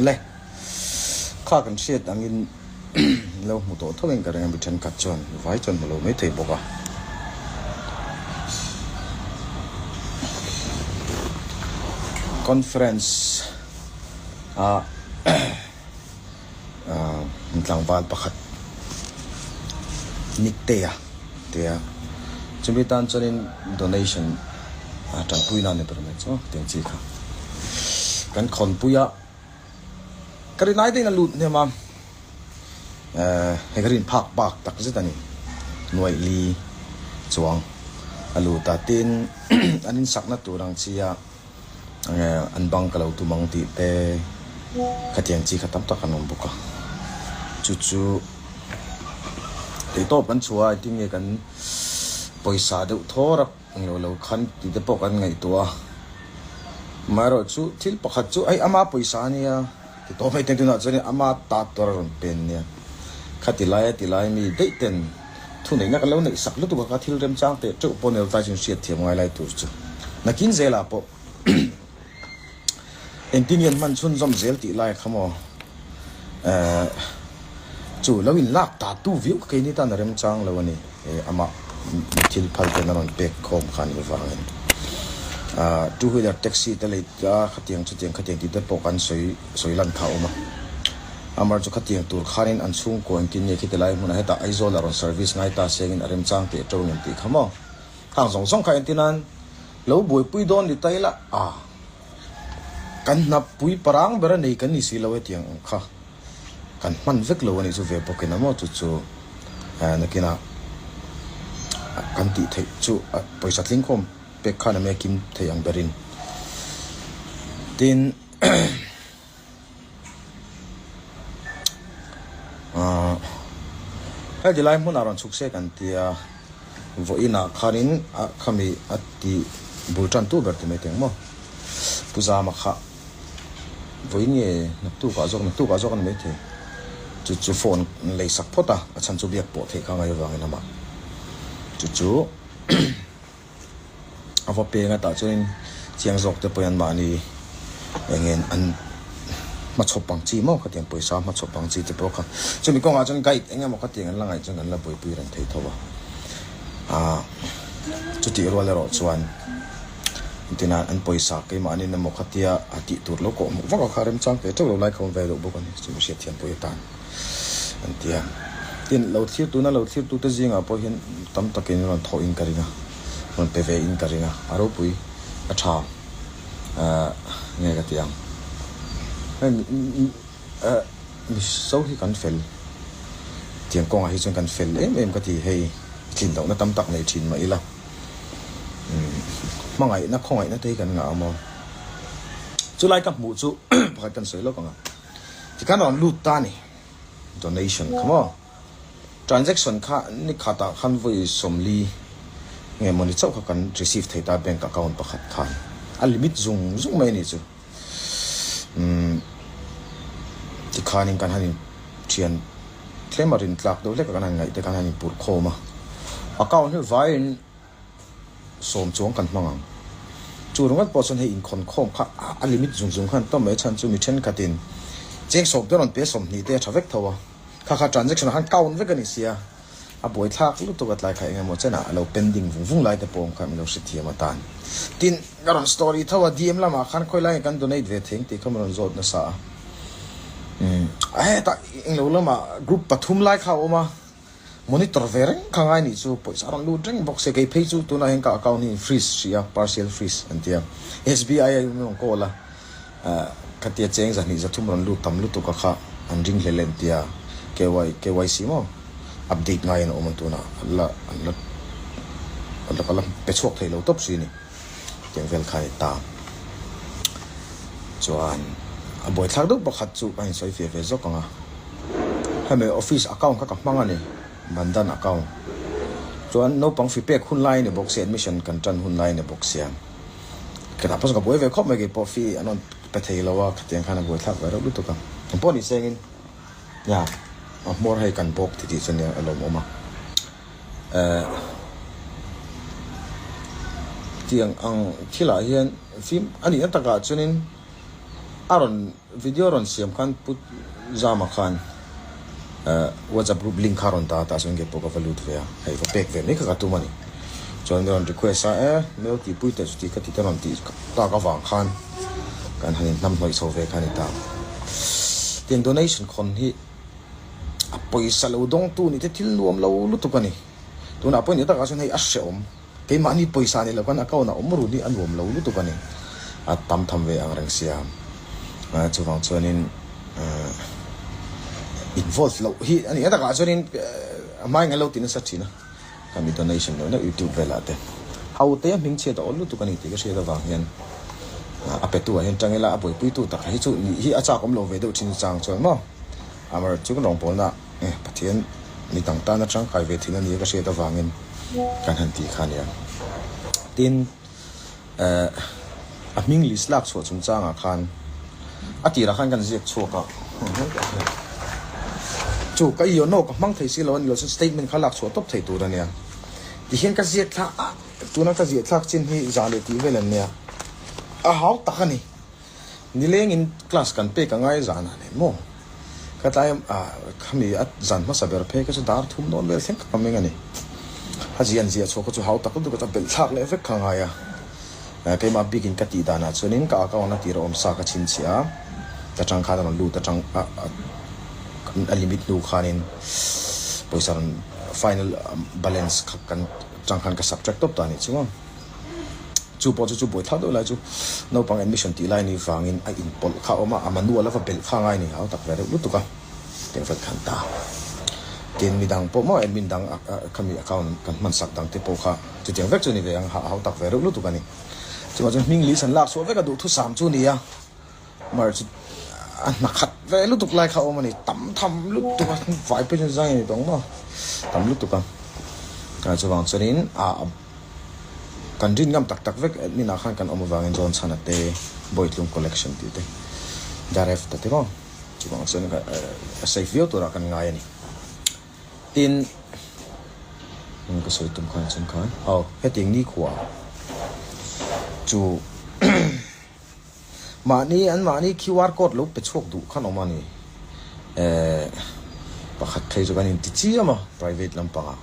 Le kha kan hriat angin lo hmu tawh tho in ka ring a mi thenkhat chuan vai chuan hmu lo mai thei bawk a. Conference ah tlangval pakhat Niktea tia chumi tan chuanin donation tanpui nan ni ber mai chu tiang chi kha kan khawnpui a ka rin ai deuhin a lut hnem a hei ka rin phak bak tak zet a ni nuaih li chuang a lut a tin an insakna tur ang chi a. Enge an bang ka lo tum ang tih te khatiang chi kha tam tak an awm bawk a, chu chu theihtawp kan chhuah a engtin nge kan pawisa deuh thawr a englo lo khan tih te pawh kan ngaihtuah a, amaherawhchu thil pakhat chu hei ama pawisa a nia ti tawh mai ten tunah chuan ama ta tur a rawn pen nia, khati laia ti lai mi daih ten. Thuneihna kan lo neih sak lutuk a, ka thil remchang teh teuh pawh nel tai chu hriat thiam ngai lai tur chu. Nakin zelah pawh engtin nge an hman chhunzawm zel tih lai kha maw eh chu lo in lak ta tu viau kha keini tan a remchang lo a ni eh amah thil phal ten a rawn pek khawm kha a nih vangin ah two wheeler taxi te lei a khatiang chutiang khatiang tih te pawh kan sawi sawi lan kha a awm a. Amar chu khatiang tur khanin an chhungkaw engtin nge khiti lai hmunah hetah Aizawl ah rawn service ngai ta sengin a remchang teh ṭo ngem tih kha maw? Khang zawng zawng kha entin an lo buaipui dawn ni ta ila a kan hnapui parang ber a nei kan ni si lo hetiang ang kha kan hman vek lo a nih chu ve bawkin a maw chu chu nakinah kan tih theih chu pawisa tlingkhawm pek khan a me kim thei ang berin tin. Ahh heti lai hmunah rawn chhuk se kan tia vawiinah khanin a khami a tih bul tan tu ber ti mai teng maw Pu Zama kha vawiin nge naktukah zawk naktukah zawk a ni maithei chu chu phone lei sak phawt a a chhan chu biak pawh theih kha ngai avangin amah chu chu. A va peng a tah chuanin chiang zawk te pawhin anmahni eng nge an hmachhawp ang chi maw khatiang pawisa hmachhawp ang chi te pawh kha chumi kawngah chuan guide eng emaw khatiang an la ngaih chuan kan la buaipui reng thei tho a ah chutih rual erawh chuan engtin a an pawisa keimahni emaw khatia a tih tur lo kawh hmuh vak a kha remchang teh teuh lo lai kha awm ve deuh bawk a ni chumi hriatthiam pawh hi atan. An ti a. Tin, lo thlir tuna lo thlir tute zingah pawh hian tam takin rawn thawh in ka ring a, rawn pe ve in ka ring a, a ropui a tha eh nge ka ti ang. Hei eh miso hi kan fel tiang kawngah hi chuan kan fel em em ka ti hei tlin lohna tam tak nei thin mah ila umm hmangaihna khawngaihna te hi kan ngah a maw. Chulai ka hmuh chu pakhat kan sawi lawk ang a. Tikhan rawn lut ta a ni. Donation kha maw? Transaction kha ni khatah khan vawi 40 nge mawni chauh kha kan receive thei ta bank account pakhat khan. A limit zung zung mai a nih chu. Umm tikhanin kan han in thian tlem a rin tlak deuh hlek a kan han ngaih te kan han in purh khawm a. Account hi vaiin 10 chuang kan hmang ang. Chu ringawt pawh chuan hei inkhawnkhawm kha a limit zung zung khan tawm mai chhan chu mi thenkhatin cheng sawm te rawn pe 20 te a tha vek tho a, kha kha transaction ah khan count vek a ni sia, a buaithlak lutuk a tlai kha eng emaw chenah a lo pending vung vung lai te pawh awm kha min lo hrethiam atan. Tin, ka rawn story tho a, DM lamah khan khawi lai nge kan donate ve thei ang tih kha min rawn zawt nasa a. Umm hetah englo lamah group pathum lai kha a awm a. Monitor ve reng kha ngai nih chu pawisa a rawn lut reng bawk se kei phei chu tunah hian ka account hi freeze hrih a partial freeze an tia SBI a in rawn call a khatia cheng 200 300 rawn lut tam lutuk a kha an ring hlel an tia KY KYC maw update ngai in a awm an tunah an la an la an la ka la pe chhuak thei lo tawp si ni. Tiang vel kha a ni ta. Chuan a buaithlak deuh pakhat chu ka insawi fiah ve zawk ang a. Hemi office account kha ka hmang a ni, Bandhan account. Chuan naupang fi pek hun lai a ni bawk sia, admission kan tan hun lai a ni bawk sia. Ka pawh chu ka buai ve khawp mai kei pawh fee an rawn pe thei lo a, khatiang khan a buaithlak ve reuh lutuk a. Engpawh ni sengin, ya, a hmawr hei kan bawk titih chu nia a lawmawm a. Eh. Tiang ang thilah hian fim a nihna takah chuanin a rawn video rawn siam khan Pu Zama khan WhatsApp group link kha a rawn dah a, tah chuan kei pawh ka va lut ve a, hei va pek ve mai kha ka tum a ni. Chuan min rawn request a, e Meo tihpui teh chuti ka ti te rawn tih tak avang khan kan han inhnamhnawih chho ve kha a ni ta. Tiang donation khawn hi a pawisa lo dawngtu nih te thil nuam lo lutuk a ni. Tunah pawh ni takah chuan hei a hrehawm. Keimahni pawisa ni lo khan account ah awm run hi a nuam lo lutuk a ni. A tam tham ve ang reng sia. Chuvang chuanin involve loh hi a ni. A takah chuanin a hmain kan lo ti nasa thin a. Khami donation loh na youtube velah te. Ho te a hming chhiat a awl lutuk a ni tih ka hriat avang hian a petu ah hian tang ila a buaipuitu tak hi chu nih hi a chak awm lo ve deuh thin chang chuan maw. Amaherawhchu chu kan rawngbawlna Pathian mi dang tana tangkai ve thin a nia ka hriat avangin kan han tih kha a nia. Tin, a hming list lak chhuah chungchangah khan a tirah khan kan ziak chhuak a, chu ka iono ka hmang thei si lo a ni lo chuan statement kha lak chhuah tawp thei tur a nia. Tihian ka ziak thlak a, tuna ka ziah thlak chin hi zah leh tih vel an nia, a hau tak a ni. Nilengin class kan pek a ngai zanah nen maw? Ka tlai ah khami a zan hmasa ber phei kha chu dar thum dawn vel thleng ka kam eng a ni. A zian ziah chhuah kha chu hau tak lutuk a belh thlak leh vek kha ngai a. Keimah bikin ka tih danah chuanin ka account a tir a awm sa ka chhinchhiah a, ta tang khan a rawn lut atang a a limit hnu khanin pawisa rawn final balance kha kan tang khan ka subtract tawp ta a nih chu maw. Chu pawh chu chu buai thlak deuh lai chu naupang admission tih lai ni vangin a inpawlh kha a awm a, a manual a va belh kha a ngai ni hau tak ve deuh lutuk a, tiang vel khan ta. Tin midang pawh maw admin dang khami account kan hman sak dang te pawh kha chutiang vek chu ni ve ang a hau tak ve deuh lutuk a ni. Chuvang chuan hming list an lak chhuah vek a duhthusam chu ni a. Mar chu a hna khat ve lutuk lai kha a awm a ni, tam tham lutuk a, vai pawh chuan zai a ni tawh ang maw, tam lutuk a. Chuvang chuanin ah kan rin ngam tak tak vek admin ah khan kan awm avangin John Chhana te Bawitlung collection tih te Daref ta te maw chuvang chuan a safe viau turah kan ngai a ni. Tin ka sawi tum khan chuan khan aw hetiang nikhua chu. Mahni an mahni QR code lo pe chhuak duh khan awm a ni. Eh, pakhat phei chu kan inti chiam a, private lampangah.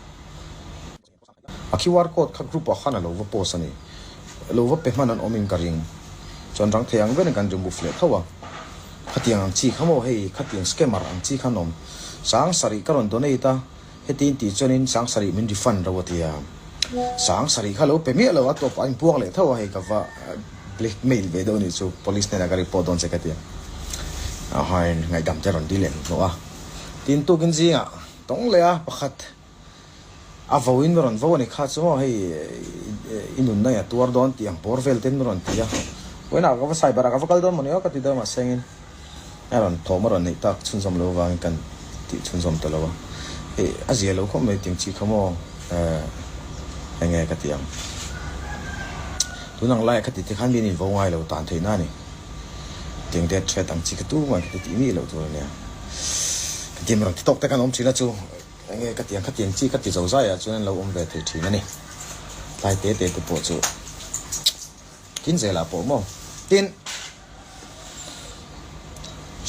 A QR code kha group ah khan a lo va post a ni. Lo va pe hman an awmin ka ring. Chuan rang thei ang berin kan remove leh tho a. Khatiang ang chi kha maw hei, khatiang scammer ang chi khan awm. Sangsarih ka rawn donate a. Heti in tih chuanin Sangsarih min refund ro a ti a, Sangsarih kha lo pe miah lo a, tawp a inpuang leh tho a, hei ka va blackmail ve deuh a nih chu, police hnenah ka report dawn che ka ti a, ahain ngaihdam te rawn dil leh hnuhnawh a, tin tukin zingah tawng leh a pakhat a vo in rawn vo a ni kha chu maw hei i nunna in a tuar dawn tih ang bawr vel ten rawn ti a, vawiinah ka va cyber ah ka va kal dawn maw ni aw ka ti deuh a mahse engin. A rawn thawm a rawn neih tak chhunzawm lo avangin kan tih chhunzawm ta lo a, hei a zia lo khawp mai tiang chi kha maw eh eng nge ka ti ang. Tun ang laiah ka ti te khan mi an invo ngai lo tan theihna a ni. Tiang death threat ang chi kha tumah ka ti tih miah loh tur a nia. Ka ti ang rawn ti tawk te khan awm thin a chu eng nge ka ti ang khatiang chi ka ti zo zaiah chuan an lo awm ve thei thin a ni. Tlai te te te pawh chu kin zelah pawh maw tin.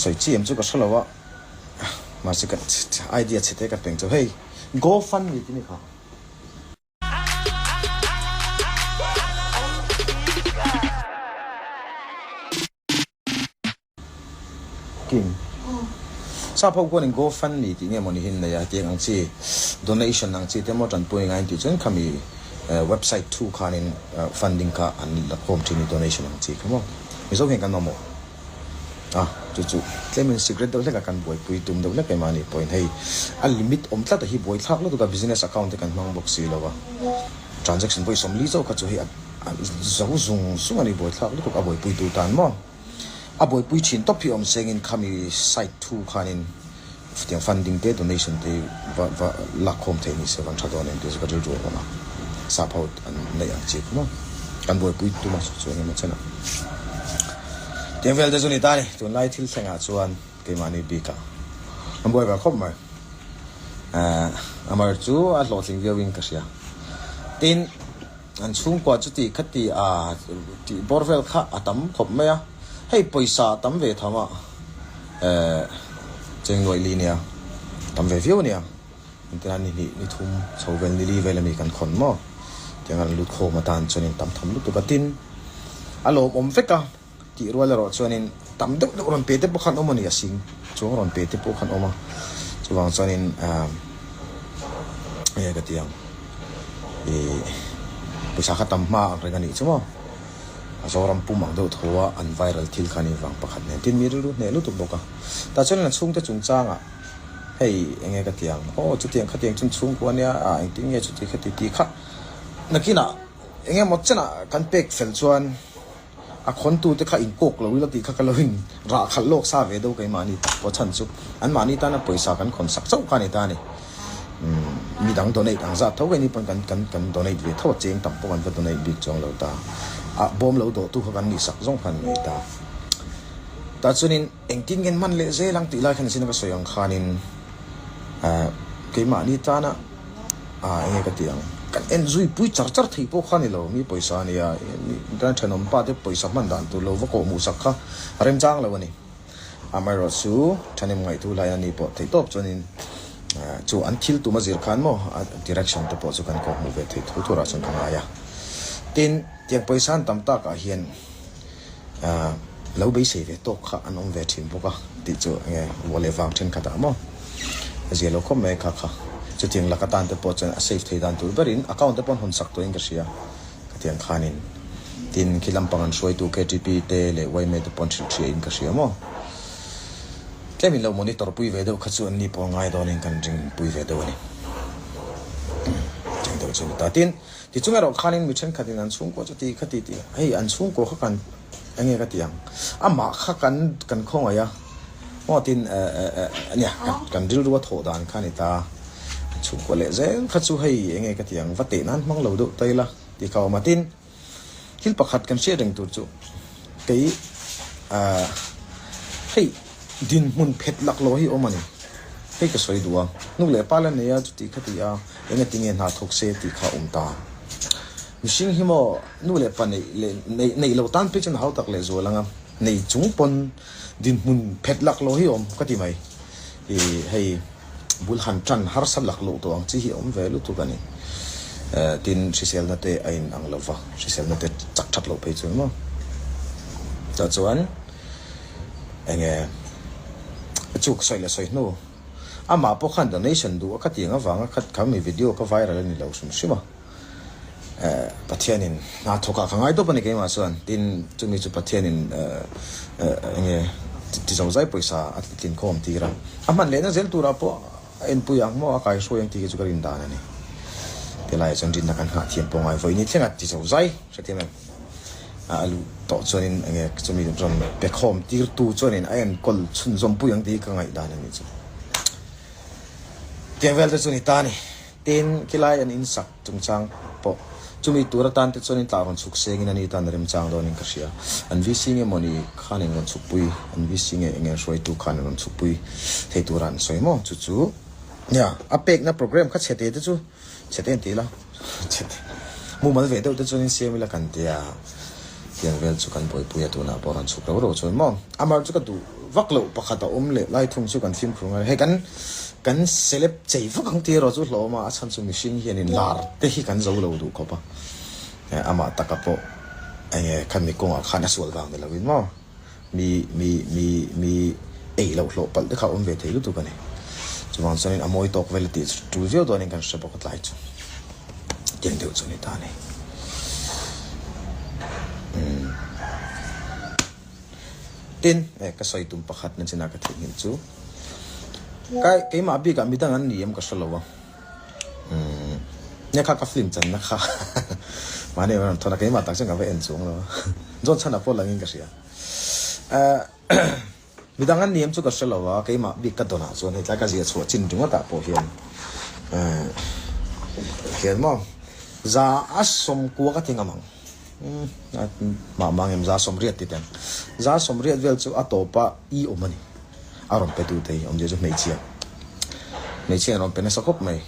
Sawi chi em chu ka hre lo a, mahse ka idea chhe te ka peng chu hei go fund me tih ni kha. Kim. Sap ho khuanin go fund me tih nge mawni hi an nei a, hetiang ang chi donation ang chi te emaw tanpui ngai an tih chuan khami website thu khanin funding kha an la khawm thin a ni donation ang chi kha maw. Mizo hian kan mamawh a, chu chu tlemin secret deuh hlek a kan buaipui tum deuh hlek em a ni pawhin hei a limit awm tlat a hi buaithlak lutuk a business account te kan hmang bawk si lo a, transaction pawh i 40 chauh kha chu hei a zo zung zung a ni buaithlak lutuk a buaipui tu tan maw. A buaipui thin tawp hi awm sengin khami site thu khanin tiang funding te donation te va va lakkhawm theih ni se van tha dawn em tih chu ka rilru a awm a, sap ho an neih ang chi kha maw kan buaipui tum a chu engemaw chen a. Tiang vel te chu ni ta ni tunlai thil thlengah chuan keimahni bikah an buai ve khawp mai. Amar chu a hlawhtling viauin ka hria. Tin. An chhungkua chuti khati a tih bawr vel kha a tam khawp mai a, hei pawisa a tam ve tham a, eh cheng nuaih li nia, tam ve viau ania, engtin a ni hnih ni thum chho vel ni li vel ami kan khawn maw, tiang a rawn lut khawm atan chuanin tam tham lutuk a, tin a lawmawm vek a. Tih rual erawh chuanin tam deuh deuh rawn pe te pawh khan awm a ni, a sing chuang rawn pe te pawh khan awm a, chuvang chuanin ahh enge ka ti ang ih pawisa kha tam hma ang reng a nih chu maw, a Zoram pum ang deuh tho a an viral thil kha a nih vang pakhat nen tin mi rilru hneh lutuk bawk a, tah chuanin a chhungte chungchangah hei enge ka ti ang aw chutiang khatiang chu chhungkua nia ah engtin nge chuti khati tih kha nakinah engemaw chenah kan pek fel chuan. A khawntute kha inkawk lo ila tih kha ka lo in rah khalh lawk sa ve deuh keimahni tak pawh chhan chu anmahni tana pawisa kan khawn sak chauh kha a ni ta a ni. Umm midang donate ang zat tho keini pawn kan kan kan donate ve tho a cheng tam pawh kan va donate bik chuang lo ta. A bawm lo dawhtu kha kan nih sak zawng khan mai ta. Tah chuanin engtin nge an hman leh zel ang tih lai khan zin a ka sawi ang khanin ah keimahni tana Ah enge ka ti ang, kan en zui pui char char thei pawh kha ni lo, mi pawisa a nia, kan thenawm pa te pawisa hman dan tur lo va kawh hmuh sak kha a remchang lo a ni. Amaherawh chu thahnem ngaihtu lai a ni pawh theih tawp chuanin chu an thil tum a zir khan maw a direction te pawh chu kan kawh hmuh ve theih thu turah chuan ka ngai a. Tin, tiang pawisa an tam takah hian Ahh lo beisei ve tawk kha an awm ve thin bawk a tih chu enge vua leh vang thenkhatah maw a zia lo khawp mai kha kha. Chutiang lak atan te pawh chuan a safe thei dan tur berin account te pawh an hawn sak tawhin ka hria khatiang khanin. Tin khi lampang an hruaitu KTP te leh yma te pawh an hrilh hria in ka hria maw. Tlem in lo monitor pui ve deuh kha chu an ni pawh ngai dawnin kan ring pui ve deuh a ni. Cheng deuh chu a ni ta. Tin. Tichung erawh khanin mi thenkhatin an chhungkaw chu ti kha ti ti hei an chhungkaw kha kan enge ka ti ang amah kha kan kan khawngaih a maw tin eh eh eh ania kan kan rilru a thawh dan kha a ni ta an chhungkaw leh zel kha chu hei enge ka ti ang va teh nan hmang lo deuh ta ila tih kha a awm a tin thil pakhat kan hriat reng tur chu kei ah hei dinhmun phet lak lo hi awm a ni. Hei ka sawi duh a, nu leh pa la nei a chuti kha ti a, eng ati nge hna thawk se tih kha a awm ta. Mihring hi maw nu leh pa neih leh neih neih lo tan phei chuan a hau tak leh zual ang a, nei chung pawn dinhmun phet lak lo hi a awm ka ti mai. Ih hei bul han tan harsa lak loh tawh ang chi hi a awm ve lutuk a ni. Eh tin hriselna te a in ang lo va, hriselna te chak that loh phei chuan maw. Tah chuan. Enge chu ka sawi leh sawi hnu amah pawh khan donation duh a ka tiang avanga kha kha mi video kha viral a ni lo hrim hrim a eh Pathianin hna thawk ah ka ngai tawp a ni keimah chuan tin chumi chu Pathianin eh eh enge ti zo zai pawisa a tlin khawm tir a a hman lehna zel turah pawh a enpui ang maw a kaihruai ang tih hi chu ka rin dan a ni tilaiah chuan rinna kan nghah thiam pawh ngai vawiin thleng a ti zo zai hrethiam em. A luh tawh chuanin enge chumi rawn pe khawm tirtu chuanin a enkawl chhunzawm pui ang tih hi ka ngaihdan a nih chu. Tiang vel te chu ni ta a ni. Tin, khilai an insak chungchang pawh chumi tur atan te chuanin tlah rawn chhuk sengin a ni tan remchang dawnin ka hria. An VC nge mawni khan in rawn chhukpui, an VC nge enge hruaitu khan in rawn chhukpui thei tura an sawi maw? Chu chu nia, a pekna programme kha chhe te te chu Chhe te an ti la, chhe te mumal ve deuh te chuan in siam ila kan tia, tiang vel chu kan buaipui a tunah pawh rawn chhuk ro ro chuan maw Amar chu ka duh vak loh pakhat a awm leh lai thung chu kan fimkhur ngai hei kan kan celeb chei vak ang tih erawh chu hlawm a, a chhan chu mihring hian in lar te hi kan zo lo duh khawp a, amah taka pawh enge khan mi kawngah khan a sual vang ni lo in maw. Mi, mi, mi, mi ei loh hlawh palh te kha a awm ve thei lutuk a ni. Chuvang chuanin a mawi tawk vel a tih tul viau dawnin kan hre bawk a tlai chu. Tiang deuh chu a ni ta a ni. Umm. Tin, eh ka sawi tum pakhat na chinah ka theihnghilh chu. Kai, keimah bikah midang an ni em ka hre lo a. Umm nia kha ka film channa kha mahni a rawn thawn a keimah tak chuan ka va en chuang lo a John chhan ah pawh langin ka hria eh midang an ni em chu ka hre lo a keimah bik ka dawn ah chuan hei tlai ka ziah chhuah chin ringawt ah pawh hian eh hian maw za a sawmkua ka ti ngam ang umm mah mah ngem za sawmriat ti teng za sawmriat vel chu a tawp a i awm a ni. A rawn pe tu te hi awmzia chu hmeichhia hmeichhia an rawn pe nasa khawp mai.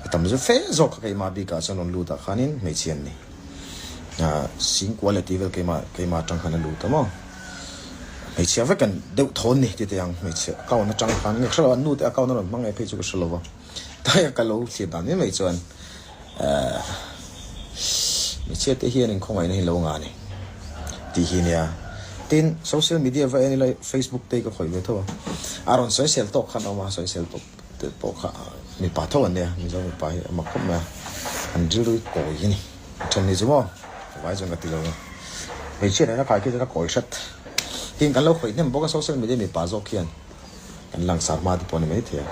A tam zu fe zawk kha keimah bikah chuan rawn lut ah khanin hmeichhia an ni. Singkua leh tih vel keimah keimah atang khan a lut a maw. Hmeichhia vek an deuh thawn ni ti teh ang hmeichhia account atang khan nge ka hrelo an nu te account a rawn hmang nge phei chu ka hrelo va. Taia ka lo thlir dan mai mai chuan hmeichhia te hian inkhawngaihna hi lo ngah a ni tih hi nia. Tin, social media va en ila Facebook te hi ka khawih ve tho a, a rawn sawisel tawk khan a awm a, sawisel tawk te pawh kha mipa tho an nia, Mizo mipa hi a mak khawp mai a, an rilru hi kawi hi a ni. A then hi chu maw vai chuan ka ti lo a, hmeichhia nena khai khi chuan a kawi hret. Tin, kan lo khawih hnem bawk a social media mipa zawk hian kan langsar hma te pawh a ni maithei a.